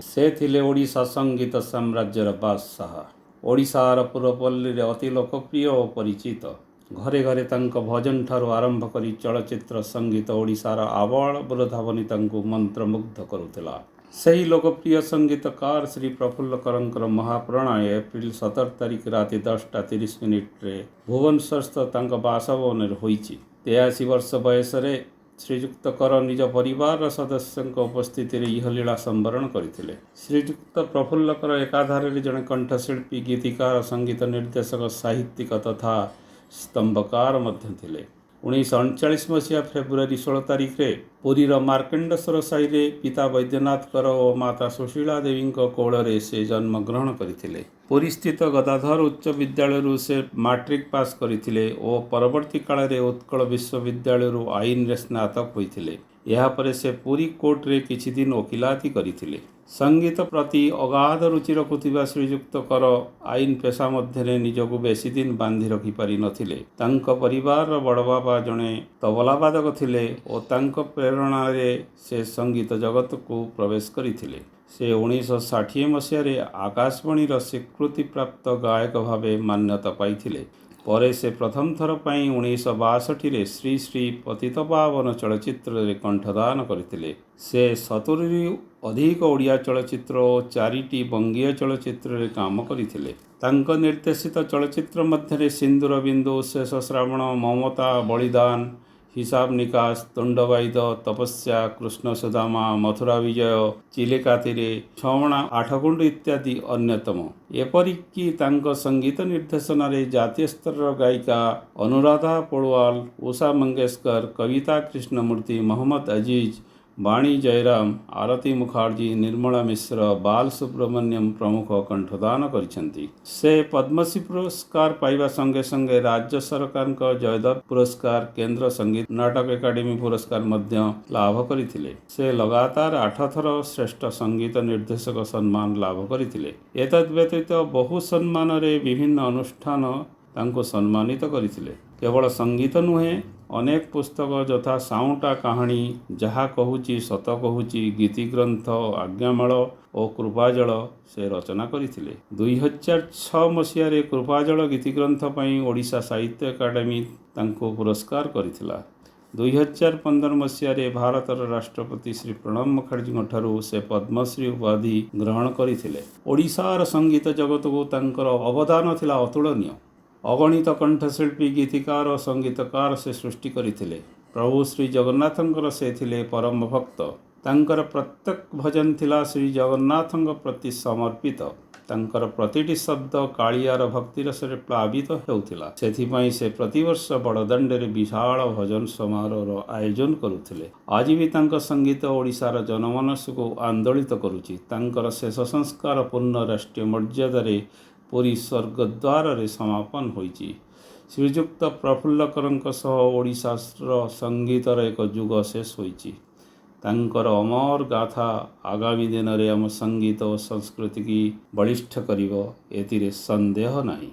ସେ ଥିଲେ ଓଡ଼ିଶା ସଙ୍ଗୀତ ସାମ୍ରାଜ୍ୟର ବାଦଶାହା। ଓଡ଼ିଶାର ପୁରପଲ୍ଲୀରେ ଅତି ଲୋକପ୍ରିୟ ଓ ପରିଚିତ। ଘରେ ଘରେ ତାଙ୍କ ଭଜନଠାରୁ ଆରମ୍ଭ କରି ଚଳଚ୍ଚିତ୍ର ସଙ୍ଗୀତ ଓଡ଼ିଶାର ଆବାଳ ବୃଦ୍ଧାବନିତାଙ୍କୁ ମନ୍ତ୍ରମୁଗ୍ଧ କରୁଥିଲା। ସେହି ଲୋକପ୍ରିୟ ସଙ୍ଗୀତକାର ଶ୍ରୀ ପ୍ରଫୁଲ୍ଲ କରଙ୍କର ମହାପ୍ରଳୟ ଏପ୍ରିଲ 17 ତାରିଖ ରାତି 10ଟା 30 ମିନିଟରେ ଭୁବନେଶ୍ୱରସ୍ଥ ତାଙ୍କ ବାସଭବନରେ ହୋଇଛି। 83 ବର୍ଷ ବୟସରେ ଶ୍ରୀଯୁକ୍ତ କର ନିଜ ପରିବାରର ସଦସ୍ୟଙ୍କ ଉପସ୍ଥିତିରେ ଇହଲୀଳା ସମ୍ବରଣ କରିଥିଲେ। ଶ୍ରୀଯୁକ୍ତ ପ୍ରଫୁଲ୍ଲ କର ଏକାଧାରରେ ଜଣେ କଣ୍ଠଶିଳ୍ପୀ, ଗୀତିକାର, ସଙ୍ଗୀତ ନିର୍ଦ୍ଦେଶକ, ସାହିତ୍ୟିକ ତଥା ସ୍ତମ୍ଭକାର ମଧ୍ୟ ଥିଲେ। 1939 ମସିହା ଫେବୃଆରୀ 16 ତାରିଖରେ ପୁରୀର ମାର୍କେଣ୍ଡେଶ୍ୱର ସାହିରେ ପିତା ବୈଦ୍ୟନାଥ କର ଓ ମାତା ସୁଶୀଳା ଦେବୀଙ୍କ କୋଳରେ ସେ ଜନ୍ମଗ୍ରହଣ କରିଥିଲେ। ପୁରୀସ୍ଥିତ ଗଦାଧର ଉଚ୍ଚ ବିଦ୍ୟାଳୟରୁ ସେ ମାଟ୍ରିକ ପାସ୍ କରିଥିଲେ ଓ ପରବର୍ତ୍ତୀ କାଳରେ ଉତ୍କଳ ବିଶ୍ୱବିଦ୍ୟାଳୟରୁ ଆଇନରେ ସ୍ନାତକ ହୋଇଥିଲେ। ଏହାପରେ ସେ ପୁରୀ କୋର୍ଟରେ କିଛି ଦିନ ଓକିଲାତି କରିଥିଲେ। ସଙ୍ଗୀତ ପ୍ରତି ଅଗାଧ ରୁଚି ରଖୁଥିବା ଶ୍ରୀଯୁକ୍ତ କର ଆଇନ ପେଶା ମଧ୍ୟରେ ନିଜକୁ ବେଶୀ ଦିନ ବାନ୍ଧି ରଖିପାରି ନଥିଲେ। ତାଙ୍କ ପରିବାରର ବଡ଼ବାପା ଜଣେ ତବଲାବାଦକ ଥିଲେ ଓ ତାଙ୍କ ପ୍ରେରଣାରେ ସେ ସଙ୍ଗୀତ ଜଗତକୁ ପ୍ରବେଶ କରିଥିଲେ। ସେ 1960 ମସିହାରେ ଆକାଶବାଣୀର ସ୍ୱୀକୃତିପ୍ରାପ୍ତ ଗାୟକ ଭାବେ ମାନ୍ୟତା ପାଇଥିଲେ। ପରେ ସେ ପ୍ରଥମ ଥର ପାଇଁ 1962ରେ ଶ୍ରୀ ଶ୍ରୀ ପତିତପାବନ ଚଳଚ୍ଚିତ୍ରରେ କଣ୍ଠଦାନ କରିଥିଲେ। ସେ 70ରୁ ଅଧିକ ଓଡ଼ିଆ ଚଳଚ୍ଚିତ୍ର ଓ ଚାରିଟି ବଙ୍ଗୀୟ ଚଳଚ୍ଚିତ୍ରରେ କାମ କରିଥିଲେ। ତାଙ୍କ ନିର୍ଦ୍ଦେଶିତ ଚଳଚ୍ଚିତ୍ର ମଧ୍ୟରେ ସିନ୍ଦୁର ବିନ୍ଦୁ, ଶେଷ ଶ୍ରାବଣ, ମମତା, ବଳିଦାନ, ହିସାବ ନିକାଶ, ତୁଣ୍ଡବାଇଦ, ତପସ୍ୟା, କୃଷ୍ଣ ସୁଦାମା, ମଥୁରା ବିଜୟ, ଚିଲିକା ତୀରେ, ଛଅମାଣ ଆଠଗୁଣ୍ଠ ଇତ୍ୟାଦି ଅନ୍ୟତମ। ଏପରିକି ତାଙ୍କ ସଙ୍ଗୀତ ନିର୍ଦ୍ଦେଶନାରେ ଜାତୀୟ ସ୍ତରର ଗାୟିକା ଅନୁରାଧା ପୌଡ଼ୱାଲ, ଉଷା ମଙ୍ଗେଶକର, କବିତା କୃଷ୍ଣମୂର୍ତ୍ତି, ମହମ୍ମଦ ଅଜିଜ, ବାଣୀ ଜୟରାମ, ଆରତୀ ମୁଖାର୍ଜୀ, ନିର୍ମଳା ମିଶ୍ର, ବାଲ ସୁବ୍ରମଣ୍ୟମ ପ୍ରମୁଖ କଣ୍ଠଦାନ କରିଛନ୍ତି। ସେ ପଦ୍ମଶ୍ରୀ ପୁରସ୍କାର ପାଇବା ସଙ୍ଗେ ସଙ୍ଗେ ରାଜ୍ୟ ସରକାରଙ୍କ ଜୟଦେବ ପୁରସ୍କାର, କେନ୍ଦ୍ର ସଙ୍ଗୀତ ନାଟକ ଏକାଡେମୀ ପୁରସ୍କାର ମଧ୍ୟ ଲାଭ କରିଥିଲେ। ସେ ଲଗାତାର ଆଠଥର ଶ୍ରେଷ୍ଠ ସଙ୍ଗୀତ ନିର୍ଦ୍ଦେଶକ ସମ୍ମାନ ଲାଭ କରିଥିଲେ। ଏତଦ୍ ବ୍ୟତୀତ ବହୁ ସମ୍ମାନରେ ବିଭିନ୍ନ ଅନୁଷ୍ଠାନ ତାଙ୍କୁ ସମ୍ମାନିତ କରିଥିଲେ। କେବଳ ସଙ୍ଗୀତ ନୁହେଁ, ଅନେକ ପୁସ୍ତକ ଯଥା ସାଉଁଟା କାହାଣୀ, ଯାହା କହୁଛି ସତ କହୁଛି, ଗୀତିଗ୍ରନ୍ଥ, ଆଜ୍ଞାମାଳ ଓ କୃପାଜଳ ସେ ରଚନା କରିଥିଲେ। 2006 ମସିହାରେ କୃପାଜଳ ଗୀତିଗ୍ରନ୍ଥ ପାଇଁ ଓଡ଼ିଶା ସାହିତ୍ୟ ଏକାଡେମୀ ତାଙ୍କୁ ପୁରସ୍କାର କରିଥିଲା। 2015 ମସିହାରେ ଭାରତର ରାଷ୍ଟ୍ରପତି ଶ୍ରୀ ପ୍ରଣବ ମୁଖାର୍ଜୀଙ୍କଠାରୁ ସେ ପଦ୍ମଶ୍ରୀ ଉପାଧି ଗ୍ରହଣ କରିଥିଲେ। ଓଡ଼ିଶାର ସଙ୍ଗୀତ ଜଗତକୁ ତାଙ୍କର ଅବଦାନ ଥିଲା ଅତୁଳନୀୟ। ଅଗଣିତ କଣ୍ଠଶିଳ୍ପୀ, ଗୀତିକାର ଓ ସଙ୍ଗୀତକାର ସେ ସୃଷ୍ଟି କରିଥିଲେ। ପ୍ରଭୁ ଶ୍ରୀ ଜଗନ୍ନାଥଙ୍କର ସେ ଥିଲେ ପରମ ଭକ୍ତ। ତାଙ୍କର ପ୍ରତ୍ୟେକ ଭଜନ ଥିଲା ଶ୍ରୀ ଜଗନ୍ନାଥଙ୍କ ପ୍ରତି ସମର୍ପିତ। ତାଙ୍କର ପ୍ରତିଟି ଶବ୍ଦ କାଳିଆର ଭକ୍ତିରସରେ ପ୍ଲାବିତ ହେଉଥିଲା। ସେଥିପାଇଁ ସେ ପ୍ରତିବର୍ଷ ବଡ଼ଦାଣ୍ଡରେ ବିଶାଳ ଭଜନ ସମାରୋହର ଆୟୋଜନ କରୁଥିଲେ। ଆଜି ବି ତାଙ୍କ ସଙ୍ଗୀତ ଓଡ଼ିଶାର ଜନମାନସକୁ ଆନ୍ଦୋଳିତ କରୁଛି। ତାଙ୍କର ଶେଷ ସଂସ୍କାର ପୂର୍ଣ୍ଣ ରାଷ୍ଟ୍ରୀୟ ମର୍ଯ୍ୟାଦାରେ ପୁରୀ ସ୍ୱର୍ଗଦ୍ୱାରରେ ସମାପନ ହୋଇଛି। ଶ୍ରୀଯୁକ୍ତ ପ୍ରଫୁଲ୍ଲ କରଙ୍କ ସହ ଓଡ଼ିଶାର ସଙ୍ଗୀତର ଏକ ଯୁଗ ଶେଷ ହୋଇଛି। ତାଙ୍କର ଅମର ଗାଥା ଆଗାମୀ ଦିନରେ ଆମ ସଙ୍ଗୀତ ଓ ସଂସ୍କୃତିକି ବଳିଷ୍ଠ କରିବ, ଏଥିରେ ସନ୍ଦେହ ନାହିଁ।